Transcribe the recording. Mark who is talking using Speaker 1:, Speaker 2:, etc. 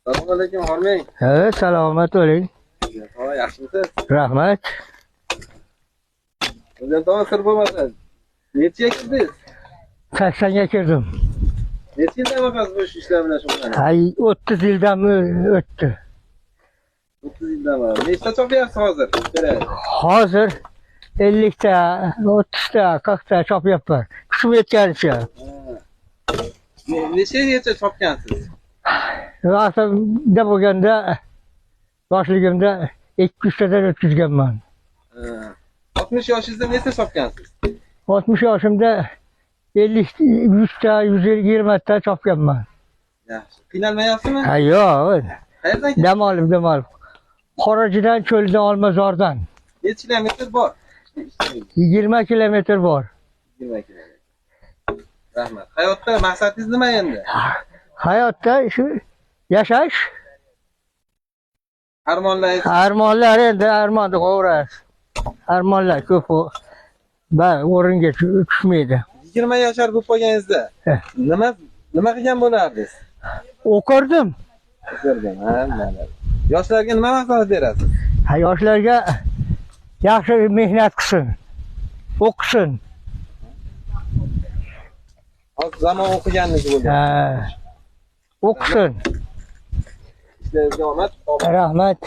Speaker 1: Assalomu alaykum, hormang.
Speaker 2: Ha, salomat bo'ling.
Speaker 1: Ha, yaxshimisiz?
Speaker 2: Rahmat.
Speaker 1: O'zim tomon sir bo'lmasin. Nechaga kirdingiz?
Speaker 2: 80ga kirdim.
Speaker 1: Necha yildan beri bu ishlar bilan shug'ullanasiz?
Speaker 2: Hay, 30 yildan o'tdi.
Speaker 1: 30 yildan beri. Nechta chopyapsiz hozir? Beradi.
Speaker 2: Hozir 50 ta, 30 ta, 40 ta chopyapman. Kuchim yetganicha.
Speaker 1: Necha yilgacha chopgansiz?
Speaker 2: Vaqtimda bo'lganda, yoshligimda 200 tadan o'tkazganman.
Speaker 1: Ha. 60 yoshingizda nechta chopgansiz?
Speaker 2: 60 yoshimda 50, 100 ta, 120 ta chopganman.
Speaker 1: Yaxshi. Qiynalmayapsizmi?
Speaker 2: Ha, yo'q.
Speaker 1: Qayerdan keldingiz?
Speaker 2: Dam olib, dam olib. Xorijdan, cho'ldan, Olmazordan.
Speaker 1: Necha kilometr bor?
Speaker 2: 20 kilometr bor.
Speaker 1: 20 kilometr. Rahmat. Hayotda maqsadingiz nima endi?
Speaker 2: Hayotda shu yashash,
Speaker 1: Armonlaringiz
Speaker 2: armonlar endi armonni qo'yasiz. Armonlar ko'p ba o'ringa tushmaydi.
Speaker 1: 20 yashar bo'lib qolganingizda nima qilgan bo'lardingiz?
Speaker 2: O'qirdim.
Speaker 1: Ko'rgan, ha, mana. Yoshlarga nima maslahat berasiz?
Speaker 2: Ha, yoshlarga yaxshi mehnat qilsin. O'qisin.
Speaker 1: Hozir zamon o'qiganniki bo'lgan.
Speaker 2: Ha. O'qisin.
Speaker 1: Ishlaringizga omad.
Speaker 2: Rahmat.